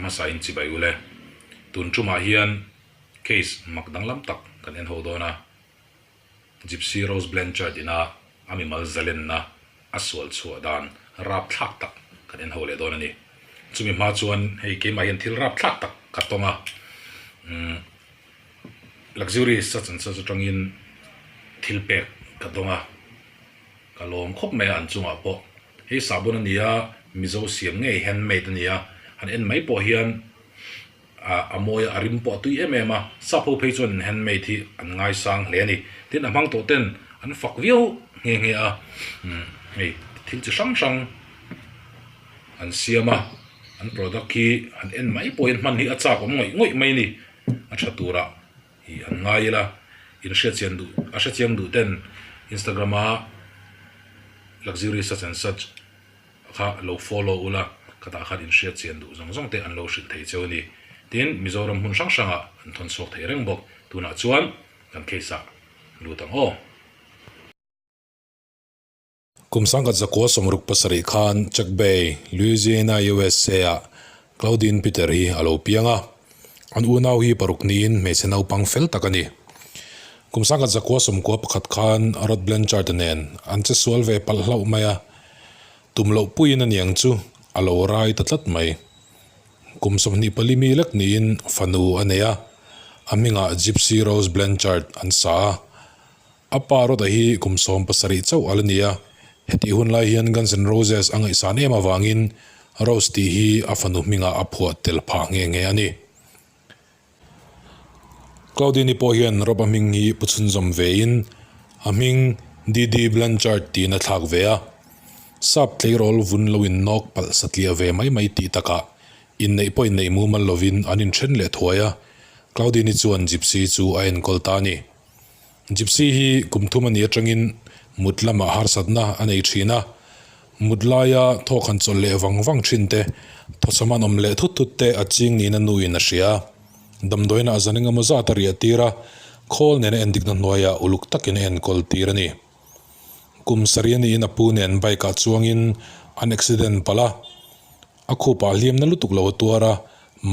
hmasa in chibai ule. Tun tumah hian case mak danglam tak kan en ho dawn a, Gypsy Rose Blanchard ina a mimal zalenna a sual chhuah dan rapthlak tak kan en ho leh dawn a ni. Chumi hma chuan hei keimah hian thil rapthlak tak ka tawng a, umm luxury such and such atangin thil pek ka dawng a, ka lawm khawp mai a an chungah pawh. Hei sahbawn a ni a, Mizo siam ngei handmade a ni a, han en mai pawh hian ah a mawi a, a rim pawh a tui em em a, sap ho phei chuan handmade hi an ngaisang hle a ni. Tin a hmang tawh ten an fak viau nghe nghe a, umm hei thil chi hrang hrang an siam a, an product hi han en mai pawh hian hman hi a chak awm ngawih ngawih mai a ni, a tha turah hi an ngai ila, in hriatchian duh a hrechiang duh ten Instagram a luxury such and such kha lo follow ula, khatah khan in hriatchian duh zawng zawng te an lo hrilh thei cheu a ni. Tin, Mizoram hmun hrang hrangah an thawn chhuak thei reng bawk. Tunah chuan kan case ah lut ang aw. Kum sangkhat zakua 67 khan Chuck Bay, Louisiana, USA ah Claudine Peter hi a lo piang a. An unau hi paruk niin hmeichhe naupang fel tak a ni. Kum 1991 khan Rod Blanchard nen an che sual ve palh hlauh mai a, tum loh puiin a niang chu a lo rai ta tlat mai. Kum 24 mi lek niin fanu a nei a, a hmingah Gypsy Rose Blanchard an sa a. A pa Rod-a hi kum 70 chauh a la ni a, hetih hun lai hian Guns N' Roses a ngaihsan em avangin Rose tih hi a fanu hmingah a phuah tel phah nghe nghe a ni. Claudine-i pawh hian Rob-a hming hi pu chhunzawm vein a hming Dee Dee Blanchard tiin a thlak ve a. Sap tleirawl vun lo innawk palh satliah ve mai mai tih takah inneih pawh inneih mumal lovin an inthen leh thuai a, Claudine-i chuan Gypsy chu a enkawl ta a ni. Gypsy hi kum thum a nih atangin mut lamah harsatna a nei thin a, mut laia thawk han chawlh leh vang vang thin te, thawchham an awm leh thut thut te a ching niin a nuin a hria. Damdawiinah a zan engemaw zat a riah tir a, khawl nena endikna hnuaiah uluk takin a enkawl tir a ni. Kum sarih a niin a pu nen bike ah chuangin an accident palh a, a khupah hliamna lutuk lo a tuar a,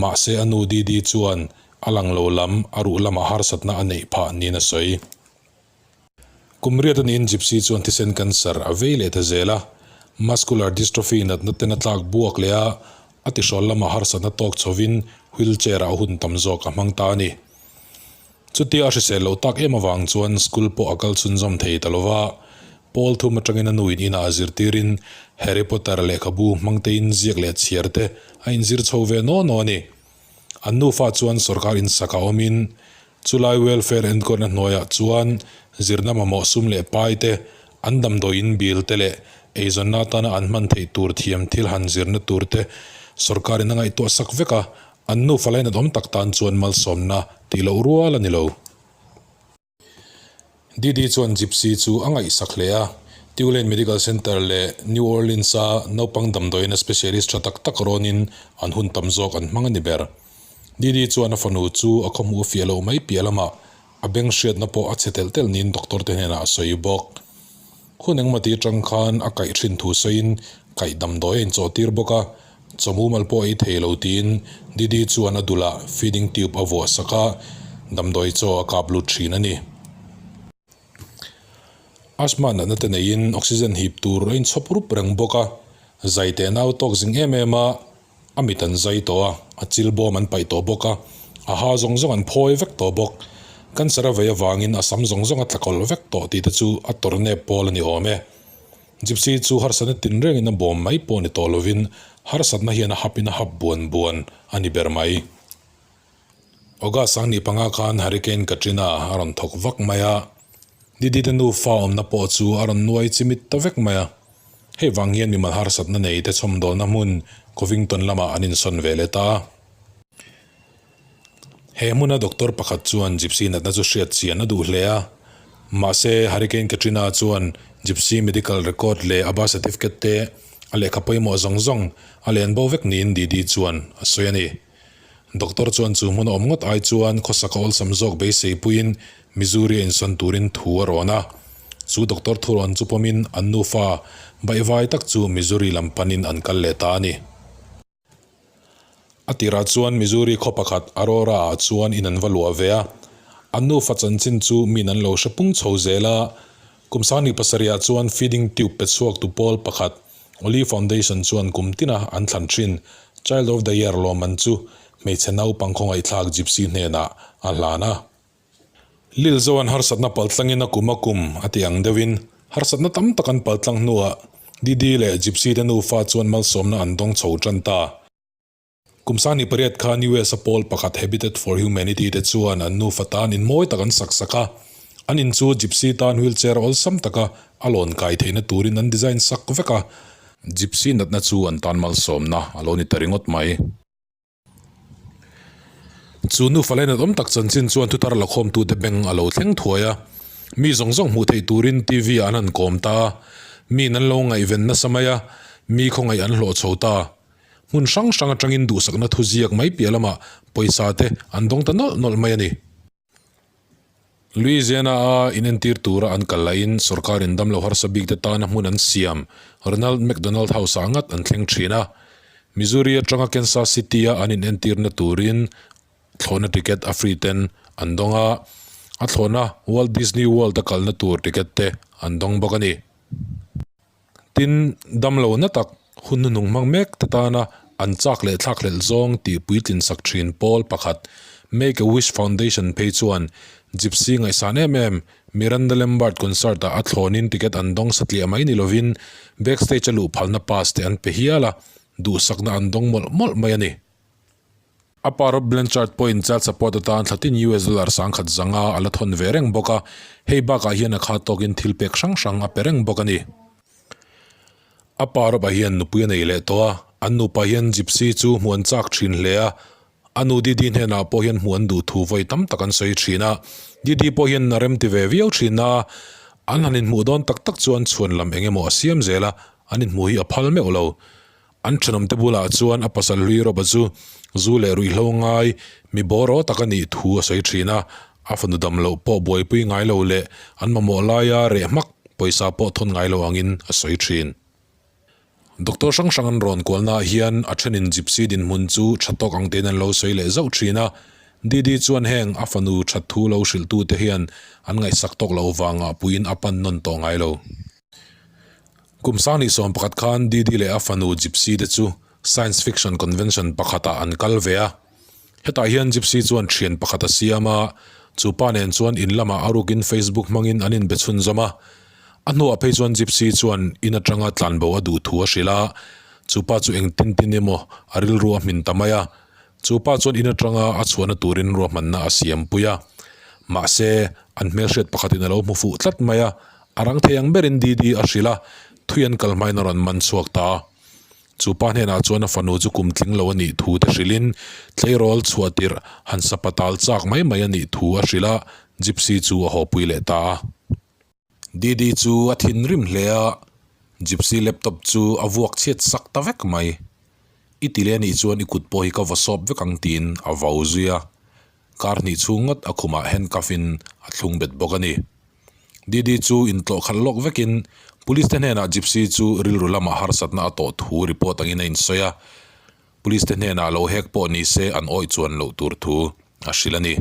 mahse a nu Didi chuan A lang lo lam, a ruh lamah harsatna a neih phah niin a sawi. Kum riat a niin Gypsy chuan thisen cancer a vei leh ta zel a, muscular dystrophy natna ten a tlak buak leh a, a tihrawl lamah harsatna tawk chhovin wheelchair-ah a hun tam zawk a hmang ta a ni. Chutia a hrisel loh tak em avang chuan school pawh a kal chhunzawm thei ta lova, pawl thum atangin a nuin inah a zirtirin Harry Potter lehkhabu hmangtein ziak leh chhiar te a inzir chho ve naw naw a ni. An nufa chuan sorkar insak a awmin chulai welfare enkawlna hnuaiah chuan zirna mamawh sum leh pai te, an damdawi in bill te leh eizawnna atana an hman theih tur thiam thil han zirna tur te sorkarin a ngaihtuah sak vek a, an nufa lainat awm tak tan chuan malsawmna tih loh rual a ni lo. Didi chuan Gypsy chu a ngaihsak hle a, Tulane Medical Center leh New Orleans-a naupang damdawiina specialist tha tak tak rawnin an hun tam zawk an hmang a ni ber. Didi chuan a fanu chu a khawhmuh fiah loh mai piah lamah a beng hriatna pawh a chhe telh telh niin doctor te hnenah a sawi bawk. Hun engmawti atang khan a kaih thin thu sawiin kaih damdawi a inchawhtir bawk a, Chaw mumal pawh ei thei lo tiin Didi chuan a dulah feeding tube a vuah sak a, damdawi chaw a kap lut thin a ni. Asthma natna te neiin oxygen hip tur a inchhawp rup reng bawk a, zai teh nau tawk zing em em a, a mit an zai tawh a, a chil bawm an paih tawh bawk a, a ha zawng zawng an phawi vek tawh bawk. Cancer a vei avangin a sam zawng zawng a tlakawlh vek tawh tih te chu a tawrh nep pawl a ni awm e. Gypsy chu harsatna tinrengin a bawm mai pawh ni tawh lovin harsatna hian a hapin a hap buan buan a ni ber mai. August 25 khan Hurricane Katrina a rawn thawk vak mai a, Didi te nufa awmna pawh chu a rawn nuai chimit ta vek mai a. Hei vang hian mimal harsatna nei te chhawmdawlna hmun Covington lamah an insawn ve leh ta a. He hmuna doctor pakhat chuan Gypsy natna chu hriat chian a duh hle a, mahse Hurricane Katrina chuan Gypsy medical record leh a birth certificate te a lehkha pawimawh zawng zawng a len bo vek niin Didi chuan a sawi a ni. Doctor chuan chu hmun a awm ngawt ai chuan khawsak a awlsam zawk beisei puiin Missouri a insawn turin thu a rawn a. Chu doctor thurawn chu pawmin an nufa baihvai tak chu Missouri lam panin an kal leh ta a ni. A tirah chuan Missouri khaw pakhat Aurora-ah chuan in an va luah ve a. An nufa chanchin chu min an lo hre pung chho zel a. Kum 27 ah chuan feeding tube pe chhuak tu pawl pakhat Oli Foundation chuan kum tina an thlan thin Child of the Year lawmman chu hmeichhe naupang khawngaihthlak Gypsy hnenah a hlan a. Lilzoan harsatna paltlangin a kum a kum a ti ang deuhin harsatna tam tak an paltlang hnuah Didi leh Gypsy te nufa chuan malsawmna an dawng chho tan ta. Kum 28 khan US a pawl pakhat Habitat for Humanity te chuan an nufa tan in mawi tak an sak sak a, an in chu Gypsy tan wheelchair awlsam taka a lawn kai theihna turin an design sak vek a. Gypsy natna chu an tan malsawmna a lo ni ta ringawt mai. Chu nufa lainat awm tak chanchin chuan thuthar lakhawmtute beng a lo thleng thuai a, mi zawng zawng hmuh theih turin TV ah an han kawm ta a, miin an lo ngaihven nasa mai a, mi khawngaih an hlawh chho ta. Hmun hrang hrang atangin duhsakna thu ziak mai piah lamah pawisa te an dawng ta nawlh nawlh mai a ni. Louisiana-a inentir tura an kal lahin sorkarin damlo harsa bik te tana hmun an siam Ronald McDonald House-ah ngat an thleng thin a. Missouri atanga Kansas City-a an inentirna turin thlawhna ticket a free ten an dawng a, a thlawhna Walt Disney World-a kalna tur ticket te an dawng bawk a ni. Tin, damlo na tak hun hnuhnung hmang mek te tana an chak leh thlakhlelh zawng tih puitlin sak thin pawl pakhat Make a Wish Foundation phei chuan Gypsy ngaihsan em em Miranda Lambert concert-ah a thlawnin ticket an dawng satliah mai ni lovin backstage a luh phalna pass te an pe hial a, duhsakna an dawng mawlh mawlh mai a ni. A pa Rob Blanchard pawhin child support atan thlatin US dollar 10,000 zanga a la thawn ve reng bawk a, hei bakah hian a khat tawkin thil pek hrang hrang a pe reng bawk a ni. A pa Rob-a hian nupui a nei leh tawh a, an nupa hian Gypsy chu hmuh an chak thin hle a, a nu Didi hnenah pawh hian hmuh an duh thu vawi tam tak an sawi thin a, Didi pawh hian a remti ve viau thin a, an han inhmuh dawn tak tak chuan chhuan lam eng emaw a siam zel a, an inhmuh hi a phal meuh lo. An thenawmte bulah chuan a pasal hlui Rob-a chu zu leh ruihhlo ngai mi bawraw tak a nih thu a sawi thin a, a fanu dam loh pawh buaipui ngai lo leh an mamawh laia reh hmak pawisa pawh thawn ngai lo angin a sawi thin. Doctor hrang hrang an rawn kualnaah hian a thenin Gypsy dinhmun chu tha tawk ang tein an lo sawi leh zauh thin a, Didi chuan heng a fanu that thu lo hrilhtute hian an ngaihsak tawk loh vangah puiin a pan nawn tawh ngai lo. Kum 2011 khan Didi leh a fanu Gypsy te chu Science Fiction Convention pakhatah an kal ve a. Hetah hian Gypsy chuan thian pakhat a siam a, chu pa nen chuan in lamah a rukin Facebook hmangin an inbe chhunzawm a. A hnuah phei chuan Gypsy chuan in atanga tlanbo a duh thu a hrilh a, chu pa chu engtin tin emaw a rilru a hmin ta mai a. Chu pa chuan in atanga a chhuahna turin ruahmanna a siampui a. Mahse, an hmelhriat pakhatin a lo hmu fuh tlat mai a, A rang thei ang berin Didi a hrilh a, thui an kal hmain a rawn man chhuak ta a. Chu pa hnenah chuan a fanu chu kum tling lo a nih thu te hrilhin tleirawl chhuah tirh han sapatal chak mai mai a nih thu a hrilh a, Gypsy chu a hawpui leh ta a. Didi chu a thinrim hle a, Gypsy laptop chu a vuak chhiat sak ta vek mai. I ti leh a nih chuan i kut pawh hi ka vaw sawp vek ang tiin a vau zui a. Kar hnih chhung ngawt a khumah handcuff in a thlung bet bawk a ni. Didi chu intlawh khalh lawk vekin Police te hnenah Gypsy chu rilru lamah harsatna a tawh thu report angin a insawi a, Police te hnenah lo hek pawh ni se an awih chuan loh tur thu a hrilh a ni.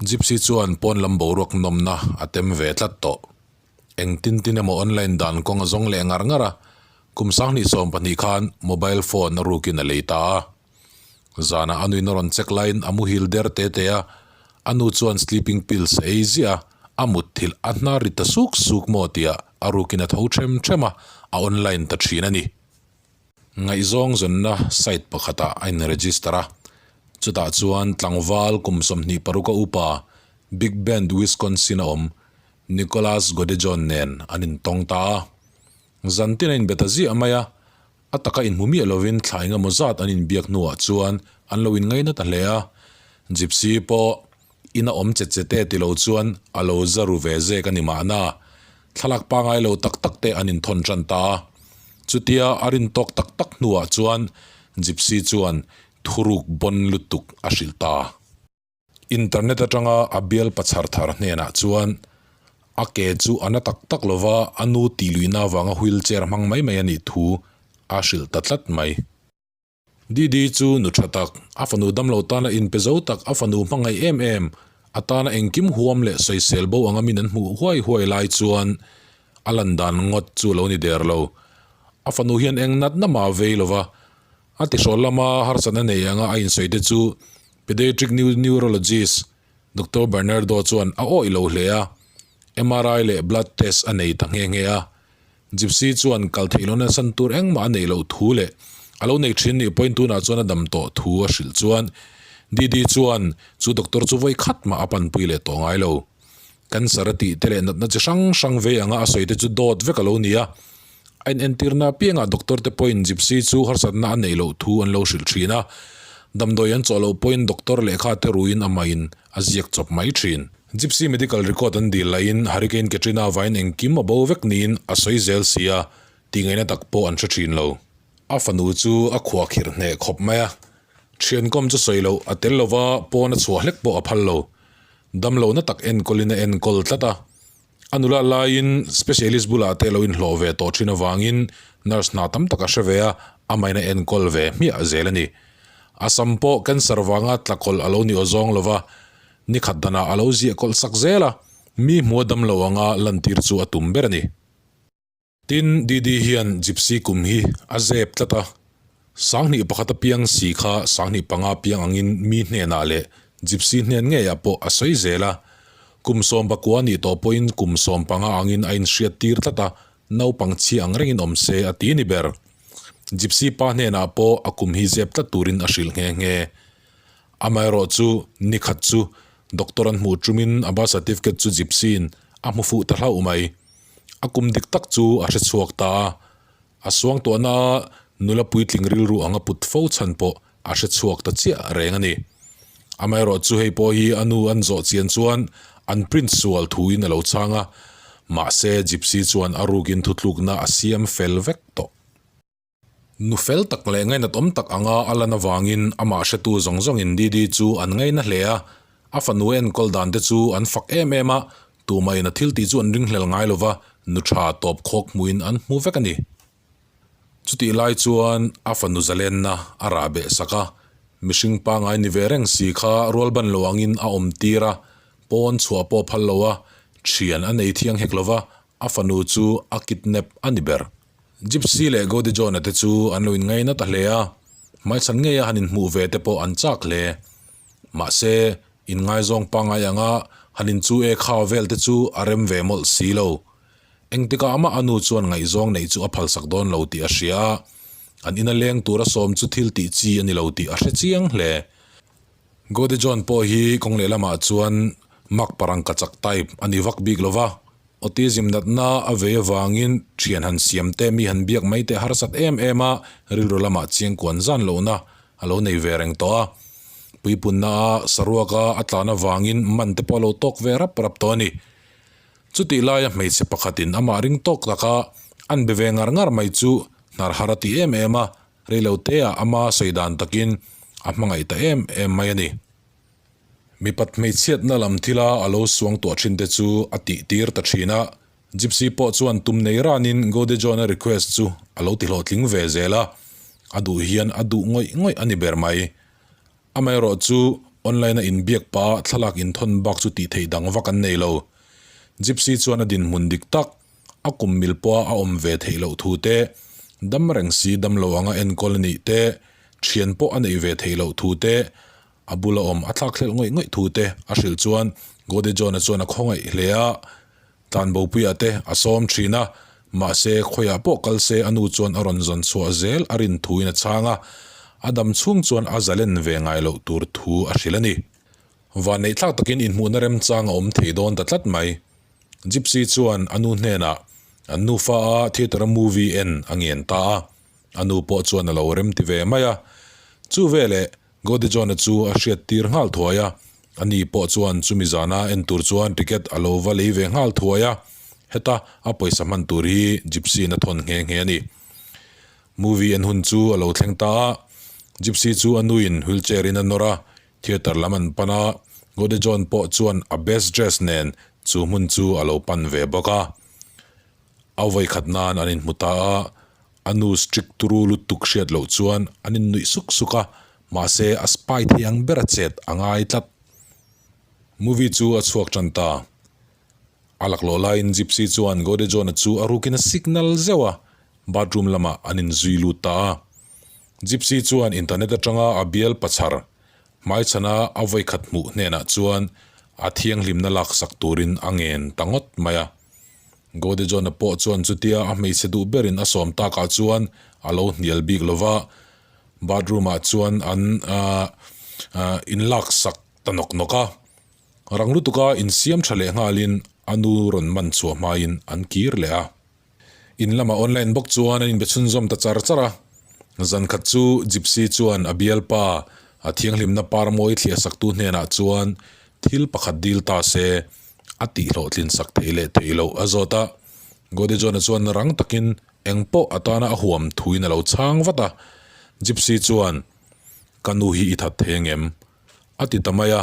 Gypsy chuan pawn lam boruak nawmna a tem ve tlat tawh. Engtin tin emaw online dan kawng a zawng leh ngar ngar a, kum 2012 khan mobile phone a rukin a lei ta a. Zanah a nuin a rawn check laiin a muhil der te te a, a nu chuan sleeping pills a ei ziah a, a mutthilh a hnar ri ta suk suk maw tia a rukin a tho them them a, a online ta thin a ni. Ngaihzawng zawnna site pakhatah a in-register a, chutah chuan tlangval kum 26 a upa Big Bend, Wisconsin a awm Nicholas Godejohn nen an intawng ta a. Zantin a inbe ta ziah mai a, A taka inhmu miah lovin thla engemaw zat an inbiak hnuah chuan an lo inngaina ta hle a. Gypsy pawh ina awm che che te ti lo chuan a lo za ru ve zek a ni mahna. Thlalak pangai lo tak tak te an inthawn tan ta a. Chutia a rin tawk tak tak hnuah chuan Gypsy chuan thuruk bawn lutuk a hrilh ta. Internet atanga a bial pachhar thar hnenah chuan a ke chu a na tak tak lova, a nu tih luihna avanga wheelchair hmang mai mai a nih thu a hrilh ta tlat mai. Didi chu nu tha tak, a fanu damlo tana inpe zo tak, a fanu hmangaih em em, a tana engkim huam leh sawisel bo anga min an hmuh huai huai lai chuan a lan dan ngawt chu a lo ni der lo. A fanu hian eng natna mah a vei lo va, a tihrawl lama harsatna nei anga a insawi te chu Pediatric Neurologist Doctor Bernardo chuan a awih lo hle a, MRI leh blood test a nei ta nghe nghe a. Gypsy chuan kal theih lohna san tur engmah a neih loh thu leh a lo nei thin nih pawhin tunah chuan a dam tawh thu a hrilh chuan Didi chuan chu doctor chu vawi khat mah a panpui leh tawh ngai lo. Cancer a tih te leh natna chi hrang hrang vei anga a sawi te chu dawt vek a lo ni a. A inentirna apiangah doctor te pawhin Gypsy chu harsatna a neih loh thu an lo hrilh thin a. Damdawi an chawh loh pawhin doctor lehkha te ruiin amahin a ziak chawp mai thin. Gypsy medical record an dil laiin Hurricane Katrina vain engkim a bo vek niin a sawi zel si a, tihngaihna tak pawh an hre thin lo. A fanu chu a khuahkhirh hneh khawp mai a, thiankawm chu sawi loh a tel lova pawn a chhuah hlek pawh a phal lo. Damlohna tak enkawlin a enkawl tlat a, a nula laiin specialist bulah te lo inhlawh ve tawh thin avangin nurse hna tam tak a hre ve a, amahin a enkawl ve hmiah zel a ni. A sam pawh cancer vanga tlakawlh a lo ni awzawng lova, Ni khat danah a lo ziah kawlh sak zel a, mi hmua dam lo anga lantir chu a tum ber a ni. Tin, Didi hian Gypsy kum hi a zep tlat a, 2001 apiang si kha 25 apiang angin mi hnenah leh Gypsy hnen ngeiah pawh a sawi zel a, kum 19 nih tawh pawhin kum 15 angin a inhriat tir tlat a, naupang chhia ang rengin awm se a ti ni ber. Gypsy pa hnenah pawh a kum hi zep tlat turin a hrilh nghe nghe. Amaherawh chu ni khat chu doctor an hmuh tumin a birth certificate chu Gypsy-in a hmu fuh ta hlauh mai. A kum dik tak chu a hre chhuak ta a, a suangtuahna a nula puitling rilru ang a put fo chhan pawh a hre chhuak ta chiah reng a ni. Amaherawh chu hei pawh hi a nu an zawh chian chuan an print sual thuin a lo chhang a, mahse Gypsy chuan a rukin thutlukna a siam fel vek tawh. Nu fel tak leh ngainat awm tak anga a lan avangin amah hretu zawng zawngin Didi chu an ngaina hle a, a fanu enkawl dan te chu an fak em em a, tumahin a thil tih chu an ringhlel ngai lova, nu tha tawp khawk hmuhin an hmu vek a ni. Chutih lai chuan a fanu zalenna a rah beh sak a, mihring pangai ni ve reng si kha rualban lo angin a awm tir a, pawn chhuah pawh phal lo a, thian a nei thiang hek lova, a fanu chu a kidnap a ni ber. Gypsy leh Gody John-a te chu an lo inngaina ta hle a, hmaichhan ngeia han inhmuh ve te pawh an chak hle. Mahse, inngaizawng pangngai anga han inchu e kha vel te chu a rem ve mawlh si lo. Engtikah amah a nu chuan ngaihzawng neih chu a phalsak dawn lo tih a hria a, an ina leng tura sawm chu thil tih chi a ni lo tih a hre chiang hle. Gody John pawh hi kawng lehlamah chuan mak parangka chak type a ni vak bik lo va, autism natna a vei avangin thian han siam te, mi han biak mai te harsat em em a, rilru lamah chiangkuan zan lohna a lo nei ve reng tawh a. Puipunna a saruaka a tlan avangin man te pawh a lo tawk ve rap rap tawh a ni. Chutih laia hmeichhe pakhatin amah ring tawk taka an be ve ngar ngar mai chu hnar har a ti em em a, Reiloteah ama sawi dan takin a hmangaih ta em em mai a ni. Mipat hmeichhiatna lam thila a lo suang tuah thin te chu a tih tir ta thin a, Gypsy pawh chuan tum nei ranin Gode John-a request chu a lo ti hlawhtling ve zel a, a duh hian a duh ngawih ngawih a ni ber mai. Amaherawh chu online-a inbiak pah a thlalak inthawn bak chu tih theih dang vak an nei lo. Gypsy chuan a dinhmun dik tak A kum mil pawha a awm ve theih loh thu te, dam reng si dam lo anga enkawl a nih te, thian pawh a neih ve theih loh thu te, a bula awm a thlak thlelh ngawih ngawih thu te a hrilh chuan Gode John-a chuan a khawngaih hle a. Tlanbopuia te a sawm thin a, mahse khawiah pawh kal se a nu chuan a rawn zawn chhuah zel a rin thuin a chhang a, a dam chhung chuan a zalen ve ngai loh tur thu a hrilh a ni. Vanneih thlak takin inhmuhna remchang a awm thei dawn ta tlat mai. Gypsy chuan a nu hnenah an nufa a theatre a movie en a ngen ta a, a nu pawh chuan a lo rem ti ve mai a. Chu veleh Gody John-a chu a hriat tir nghal thuai a, a ni pawh chuan chumi zana en tur chuan ticket a lo va lei ve nghal thuai a, heta a pawisa hman tur hi Gypsy-in a thawn nghe nghe a ni. Movie en hun chu a lo thleng ta a, Gypsy chu a nuin wheelchair in a nawr a, Theatre lam an pan a, Gode John pawh chuan a best dress nen chu hmun chu a lo pan ve bawk a. A vawikhat nan an inhmu ta a, A nu strict turu lutuk hriat loh chuan an innuih suk suk a, mahse a spy thei ang ber a chet a ngai tlat. Movie chu a chhuak tan ta. A laklawh laiin Gypsy chuan Gode John-a chu a rukin a signal zeuh a, bathroom lamah an inzui lut ta a. Gypsy chuan internet atanga a bial pachar hmaichhana a vawikhat hmuh hnenah chuan a thianghlimna laksak turin a ngen ta ngawt mai a. Gode John-a pawh chuan chutia a hmeichhe duh berin a sawm takah chuan a lo hnial bik lova, bathroom-ah chuan an inlaksak ta nawk nawk a. Rang lutuka insiam tha leh nghalin a nu rawn man chhuah hmain an kir leh a. In lamah online bawk chuan an inbe chhunzawm ta char char a. Zan khat chu Gypsy chuan a bialpa a thianghlimna par mawi thliah saktu hnenah chuan thil pakhat dil ta se a tihhlawhtlin sak theih leh theih loh a zawt a. Godejohn-a chuan rang takin eng pawh atana a huam thuin a lo chhang vat a. Gypsy chuan, Ka nu hi i that thei angem? A ti ta mai a.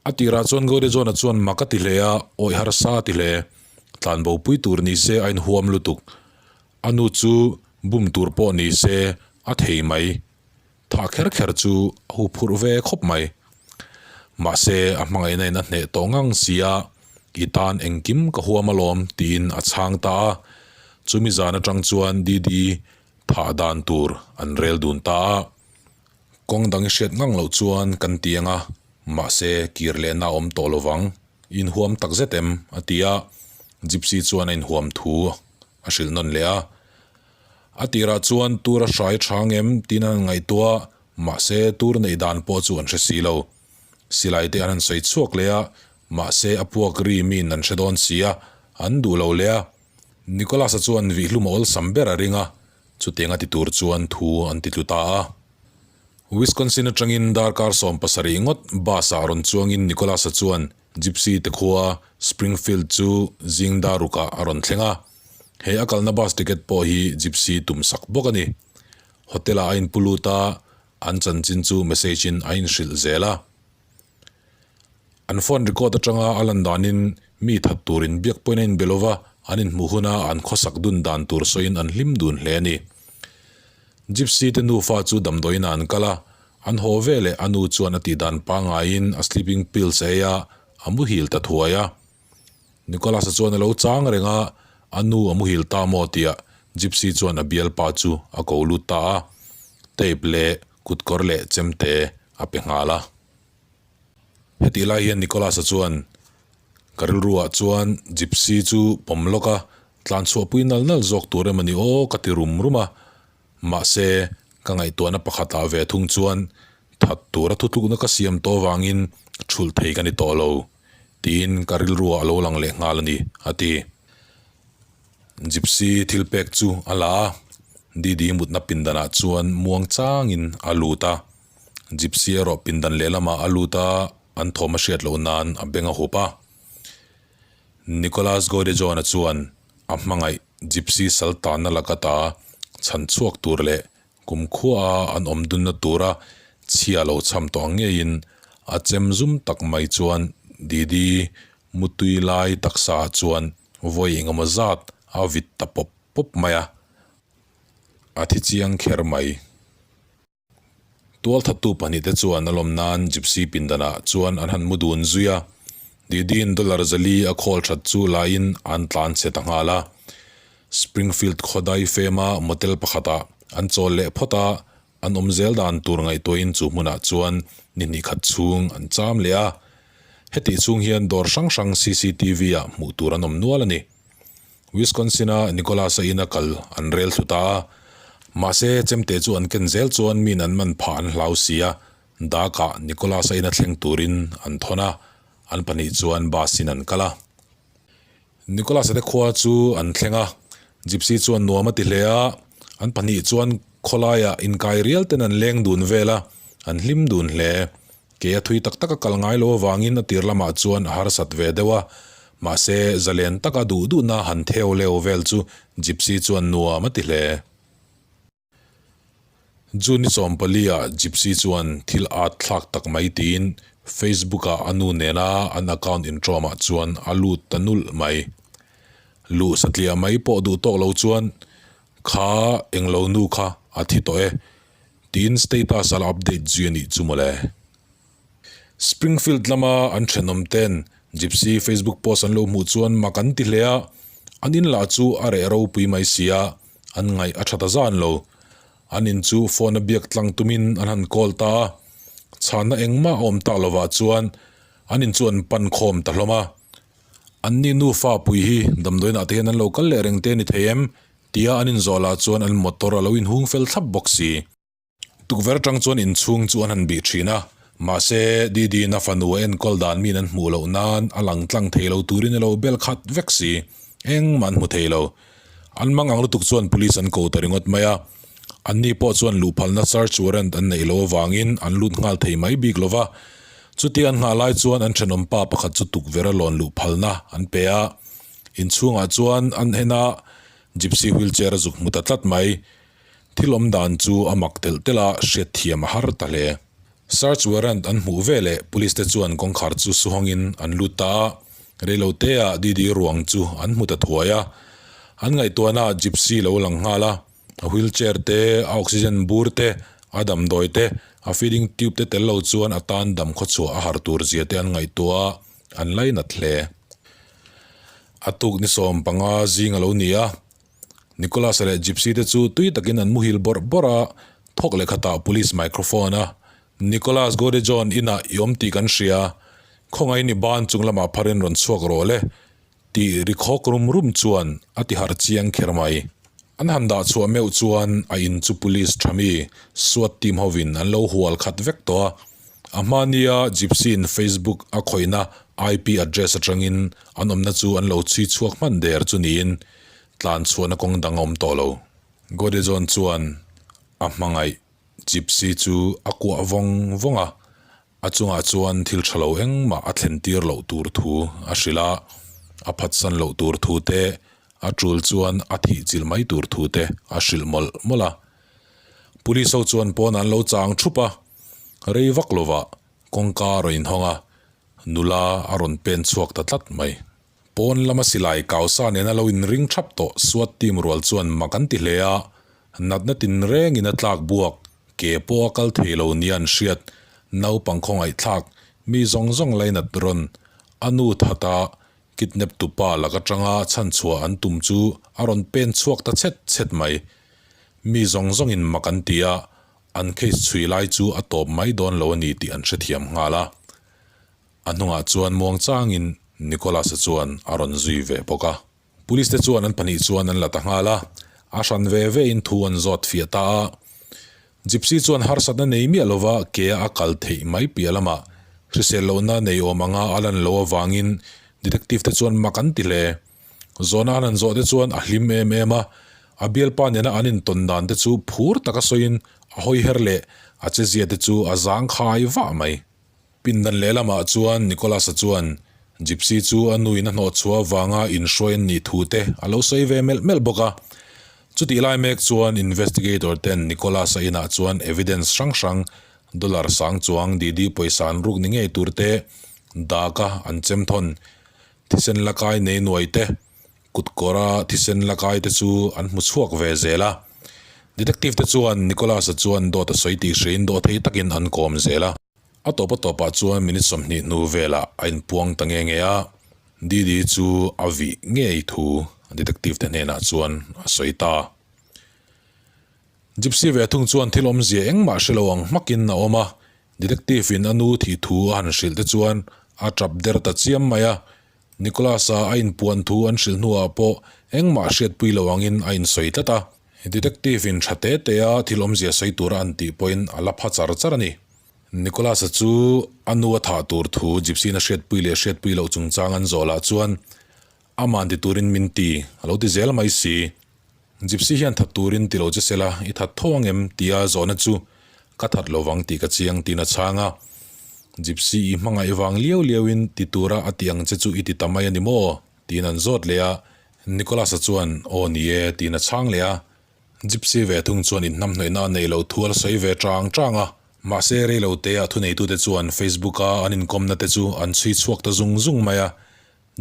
A tirah chuan Godejohn-a chuan mak a ti hle a, awih harsa a ti hle. Tlanbopui tur ni se a inhuam lutuk. A nu chu bum tur pawh ni se a thei mai. Thah kher kher chu a hu phurh ve khawp mai. Mahse, a hmangaihna in a hneh tawh ngang si a, I tan engkim ka huam alawm tiin a chhang ta a. Chumi zan atang chuan Didi thah dan tur an rel dun ta a. Kawng dang i hriat ngang loh chuan kan ti ang a, mahse kir lehna a awm tawh lo vang. I inhuam tak zet em? a ti a, Gypsy chuan a inhuam thu a hrilh nawn leh a. A tirah chuan tur a hrai tha ngem tiin an han ngaihtuah a, mahse tur neih dan pawh chu an hre si lo. Silai te an han sawi chhuak leh a, mahse a puak ri miin an hre dawn si a, an duh lo leh a. Nicholas-a chuan vihhlum a awlsam ber a ring a, Chutiang a ti tur chuan thu an ti tlu ta a. Wisconsin atangin darkar 70 ngawt bus-ah rawn chuangin Nicholas-a chuan Gypsy te khua Springfield chu zing darukah a rawn thleng a. He a kalna bus ticket pawh hi Gypsy tum sak bawk a ni. Hotel-ah a inpu lut a, an chanchin chu message-in a inhrilh zel a. An phone record atanga a lan danin mi that turin biak pawhin a inbe lo va, an inhmuh huna an khawsak dun dan tur sawiin an hlim dun hle a ni. Gypsy te nufa chu damdawiinah an kal a, an haw veleh a nu chuan a tihdan pangaiin a sleeping pills a ei a, a muhil ta thuai a. Nicholas-a chuan a lo chang reng a, a nu a muhil ta maw tia Gypsy chuan a bialpa chu a ko lut ta a, tape leh kutkawr leh chemte a pe nghal a. Hetih lai hian Nicholas-a chuan, Ka rilruah chuan Gypsy chu pawm lawk a, tlan chhuahpui nal nal zawk tur em a ni aw ka ti rum rum a. Mahse, ka ngaihtuahna pakhatah ve thung chuan that tura thutlukna ka siam tawh avangin thulh thei ka ni tawh lo, tiin ka rilruah a lo lang leh nghal a ni, a ti. Gypsy thil pek chu a la a, Didi mutna pindanah chuan muang changin a lut a. Gypsy erawh pindan lehlamah a lut a, an thawm a hriat loh nan a beng a hup a. Nicholas Godejohn-a chuan a hmangaih Gypsy sal tanna laka ta chhan chhuak tur leh kumkhua a an awm dunna tura chhia lo chham tawh ang ngeiin a chem zum tak mai chuan Didi mutui lai taksa ah chuan vawi engemaw zat a vit ta pawp pawp mai a, a thi chiang kher mai. Tualthattu pahnihte chuan a lawm nan Gypsy pindanah chuan an han mu dun zui a, Didi'n dollar zali a khawl that chu laiin an tlan chhe ta nghal a. Springfield khawdai fema motel pakhatah an chawl leh phawt a, an awm zel dan tur ngaihtuahin chu hmunah chuan ni hnih khat chhung an cham leh a. Hetih chhung hian dawr hrang hrang CCTV-ah hmuh tur an awm nual a ni. Wisconsin-a Nicholas-a ina kal an rel thlu ta a, mahse chemte chu an ken zel chuan min an man phah an hlau si a, Dark-ah Nicholas-a ina thleng turin an thawn a, an pahnih chuan bus-in an kal a. Nicholas-a te khua chu an thleng a, Gypsy chuan nuam a ti hle a, an pahnih chuan khawlaiah inkai rial ten an leng dun vel a, an hlim dun hle. Kei a thui tak tak a kal ngai lo avangin a tir lamah chuan a harsat ve deuh a, mahse zalen taka duh duhna han theu leu vel chu Gypsy chuan nuam a ti hle. June ni 14 ah Gypsy chuan thil at thlak tak mai tiin Facebook-ah a nu nena an account intrawmah chuan a lut ta nulh mai. Luh satliah mai pawh duh tawk lo chuan. Kha englo nu kha a thi tawh e, tiin status a la update zui a nih chu mawle. Springfield lama an thenawm ten Gypsy Facebook post an lo hmuh chuan mak an ti hle a, an in lah chu a reh ropui mai si a, an ngaih a tha ta zan lo. An in chu phone a biak tlang tumin an han call ta a, chhanna engmah a awm tak lovah chuan an in chu an pan khawm ta hlawm a. Anni nufa pui hi damdawiinah te hian an lo kal leh reng te a ni thei em? tia an inzawh lah chuan an motor a lo inhung fel thlap bawk si. Tukverh atang chuan inchhung chu an han bih thin a, mahse Didi-in a fanu a enkawl dan min an hmuh loh nan a lang tlang thei lo turin a lo bel khat vek si. Engmah an hmu thei lo. An mang ang lutuk chuan police an ko ta ringawt mai a, anni pawh chuan luhphalna search warrant an neih loh avangin an lut nghal thei mai bik lo va. Chutia an nghah lai chuan an thenawm pa pakhat chu tukverh a lawn luhphalna an pe a, inchhungah chuan an en a, gypsy wheelchair a zuk hmu ta tlat mai. Thil awm dan chu a mak telh telh a, hriatthiam a har ta hle. Search warrant an hmuh veleh police te chuan kawngkhar chu su hawngin an lut ta a, reiloteah Didi ruang chu an hmu ta thuai a. An ngaihtuahna ah gypsy lo lang nghal a, a wheelchair te, a oxygen bur te, a damdawi te, a feeding tube te tel lo chuan a tan dam khawchhuah a har tur zia te an ngaihtuah a, an lainat hle. A tuk ni 15 zing a lo ni a, Nicholas-a leh Gypsy te chu tui takin an muhil bawrh bawrh a, thawk leh khatah police microphone a, Nicholas Godejohn inah i awm tih kan hria, khawngaihin i ban chung lamah pharin rawn chhuak rawh le, tih ri khawk rum rum chuan a ti harh chiang kher mai. An han dah chhuah meuh chuan a in chu police tha mi SWAT team hovin an lo hual khat vek tawh a, a hmania Gypsy-in Facebook a khawihna IP address atangin an awmna chu an lo chhui chhuak hman der chu niin Tlan chhuahna kawng dang a awm tawh lo. Godejohn chuan a hmangaih Gypsy chu a kuah vawng vawng a, a chungah chuan thil tha lo engmah a thlen tir loh tur thu a hrilh a, a phatsan loh tur thu te, a tul chuan a thih chilh mai tur thu te a hrilh mawlh mawlh a. Police ho chuan pawn an lo chang thup a, rei vak lovah kawngka a rawn inhawng a, nula a rawn pen chhuak ta tlat mai. Pawn lama silai kausa nena lo inring thap tawh SWAT team rual chuan mak an ti hle a, natna tinrengin a tlak buak, ke pawh a kal thei lo nia an hriat, naupang khawngaihthlak, mi zawng zawng lainat rawn, a nu thata kidnap tupa lak atanga chhanchhuah an tum chu a rawn pen chhuak ta chhet chhet mai. Mi zawng zawngin mak an ti a, an case chhui lai chu a tawp mai dawn lo a ni tih an hrethiam nghal a. A hnungah chuan muang changin Nicholas-a chuan a rawn zui ve bawk a. Police te chuan an pahnih chuan an la ta nghal a, a hran ve ve in thu an zawt fiah ta a. Gypsy chuan harsatna nei miah lova ke a a kal theih mai piah lamah hrisel lohna nei awm anga a lan loh avangin detective te chuan mak an ti hle. Zawhna an han zawh te chuan a hlim em em a, a bialpa nena an intawn dan te chu phur taka sawiin a hawi her leh a chezia te chu a zangkhai vah mai. Pindan lehlamah chuan Nicholas-a chuan Gypsy chu a nuin a hnawhchhuah avanga inhruai an nih thu te a lo sawi ve melh melh bawk a. Chutih lai mek chuan investigator ten Nicholas-a inah chuan evidence hrang hrang, dollar sang chuang Didi pawisa an ruk ni ngei tur te, dak-a an chem thawn, thisen la kai nei nuai te, kutkawra thisen la kai te chu an hmu chhuak ve zel a. Detective te chuan Nicholas-a chuan dawt a sawi tih hriain dawhthei takin an kawm zel a. A tawp a tawpah chuan minute 20 hnu velah a inpuang ta nge nge a, Didi chu a vih ngei thu detective te hnenah chuan a sawi ta. Gypsy ve thung chuan thil awmzia engmah hre lo ang hmakin a awm a, detective in a nu thih thu a han hrilh te chuan a tap der ta chiam mai a, Nicholas-a a inpuan thu an hrilh hnuah pawh engmah hriatpui lo angin a insawi tlat a, detective in tha te te a thil awmzia sawi tura an tih pawhin a la pha char char a ni. Nicholas-a chu a nu a thah tur thu Gypsy-in a hriatpui leh hriatpui loh chungchang an zawh lah chuan aman ti turin min ti a lo ti zel mai si. Gypsy hian that turin ti lo che sela i that tho ang em tia zawhna chu ka that lo vang tih ka chiang tiin a chhang a. Gypsy i hmangaih vang liau liauin ti tura a ti ang che chu i ti ta mai a ni maw? tiin an zawt leh a. Nicholas-a chuan aw ni e tiin a chhang leh a. Gypsy ve thung chuan inhnamhnawihna a neih loh thu a la sawi ve chang chang a, mahse reilo te ah thuneitute chuan Facebook a an inkawmna te chu an chhui chhuak ta zung zung mai a,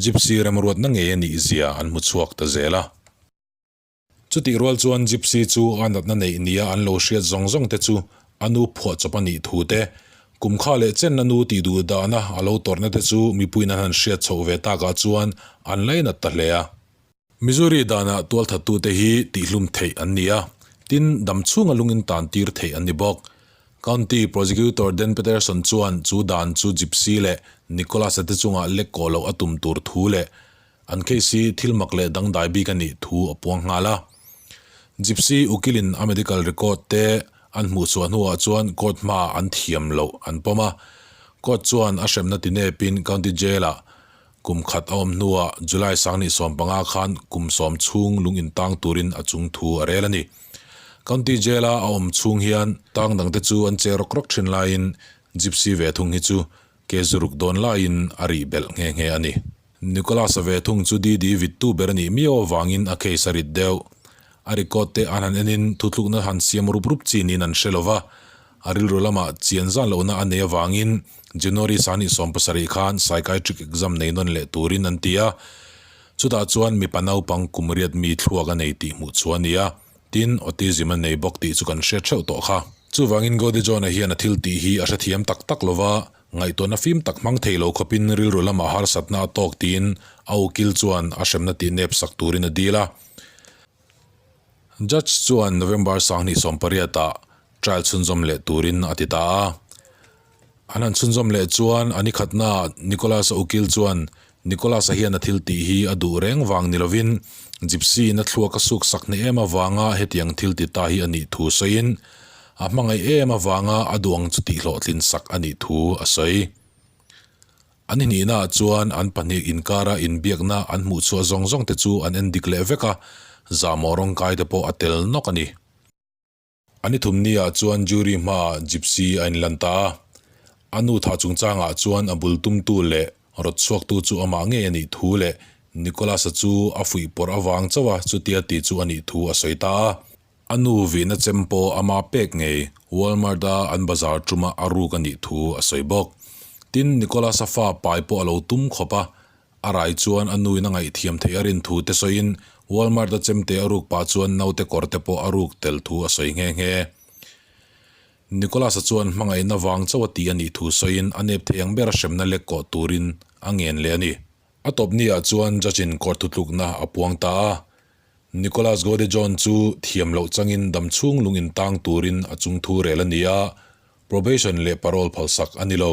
Gypsy remruatna ngei a nih zia an hmu chhuak ta zel a. Chutih rual chuan Gypsy chu a natna neih nia an lo hriat zawng zawng te chu a nu phuahchawp a nih thu te, kum kha leh chen a nu tih duh dahna a lo tawrhna te chu mipuiin an han hriat chhoh ve takah chuan an lainat ta hle a. Missouri danah tualthattute hi tihlum theih an ni a, tin, dam chhunga lungin tan tir theih an ni bawk. County Prosecutor Dan Peterson chuan chu dan chu Gypsy leh Nicholas-a te chungah lek kawh loh a tum tur thu leh an case hi thil mak leh dangdai bik a nih thu a puang nghal a. Gypsy ukilin a medical record te an hmuhchhuah hnuah chuan court hmaah an thiam loh an pawm a. Court chuan a hremna tinepin County Jail-ah Kum khat a awm hnuah July sanghnih 15 khan kum sawm chhung lung intang turin a chung thu a rel a ni. County Jail-a a awm chhung hian tang dangte chu an che rawk rawk thin laiin Gypsy ve thung hi chu ke zuruk dawn laiin a rih belh nghe nghe a ni. Nicholas-a ve thung chu Didi vittu ber a nih miau avangin a case a rit deuh. A record te an han enin thutlukna han siam rup rup chi niin an hre lo va, A rilru lamah chian zan lohna a nei avangin January sangni 17 khan psychiatric exam nei nawn leh turin an ti a, chutah chuan mipa naupang kum riat mi thluak a nei tih hmuh chu a ni a, tin, autism a nei bawk tih chu kan hriat theuh tawh kha. Chuvangin Godejohn-a hian a thil tih hi a hrethiam tak tak lo va, ngaihtuahna fim tak hmang thei lo khawpin rilru lamah harsatna a tawk tiin a ukil chuan a hremna tih nep sak turin a dil a. Judge chuan November 28 ah trial chhunzawm leh turin a ti ta a. An han chhunzawm leh chuan a ni khatnaah Nicholas-a ukil chuan Nicholas-a hian a thil tih hi a duh reng vang ni lovin Gypsy-in a thluak a suk sak hneh em avanga hetiang thil ti ta hi a nih thu sawiin a hmangaih em avanga a duh ang chu tihhlawhtlin sak a nih thu a sawi. An inihnaah chuan an pahnih inkara inbiakna an hmuhchhuah zawng zawng te chu an en dik leh vek a, zahmawh rawngkai te pawh a tel nawk a ni. An i thumniah chuan jury hmaah Gypsy a inlan ta a, a nu thah chungchangah chuan a bul tumtu leh rawt chhuaktu chu amah ngei a nih thu leh Nicholas-a chu a fuih pawrh avang chauh a chutia tih chu a nih thu a sawi ta a. A nu vihna chem pawh ama pek ngei Walmart-a an bazar tuma a ruk a nih thu a sawi bawk. Tin, Nicholas-a fa pai pawh a lo tum khawp a, A rai chuan a nuin a ngaihthiam theih a rin thu te sawiin Walmart-a chemte a ruk pah chuan naute kawr te pawh a ruk tel thu a sawi nghe nghe. Nicholas-a chuan hmangaihna vang chauh a tih a nih thu sawiin a nep thei ang ber a hremna lek kawh turin a ngen leh a ni. A tawp niah chuan judge-in court thutlukna a puang ta a. Nicholas Godejohn chu thiam loh changin damchhung lung intang turin a chungthu rel a ni a, Probation leh parole phalsak a ni lo.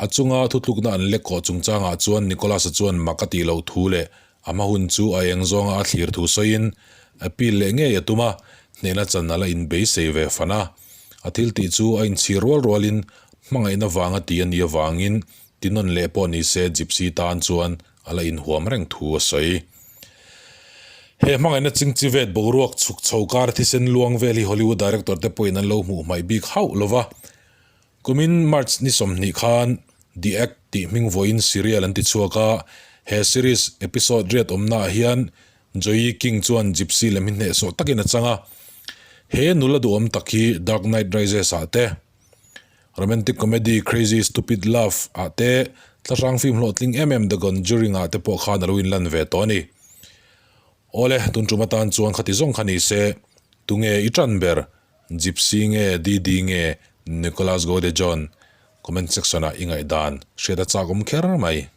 A chunga thutlukna an lek kawh chungchangah chuan Nicholas-a chuan mak a tih loh thu leh a hma hun chu a eng zawnga a thlir thu sawiin appeal leh ngei a tum a, hnehna chan a la inbeisei ve fan a. A thil tih chu a inchhir rual rualin hmangaihna vanga ti a nih avangin tinawn leh pawh ni se Gypsy tan chuan a la inhuam reng thu a sawi. He hmangaihna chingchi vet boruak chhuk chho kar thisen luang vel hi Hollywood director te pawhin an lo hmuh hmaih bik hauh lo va. Kumin March ni 20 khan The Act tih hming vawiin serial an ti chhuak a, he series episode riat awmnaah hian Joey King chuan Gypsy lem hi hnehsawh takin a chang a. He nula duhawm tak hi Dark Knight Rises ah te, Romantic comedy Crazy Stupid Love ah te, thlahrang film hlawhtling em em The Conjuring ah te pawh khan a lo inlan ve tawh a ni. Awle, tun tum atan chuan khati zawng kha ni se, tunge i tan ber? Gypsy nge Didi nge Nicholas Godejohn? Comment section ah i ngaihdan hriat a chak awm kher mai.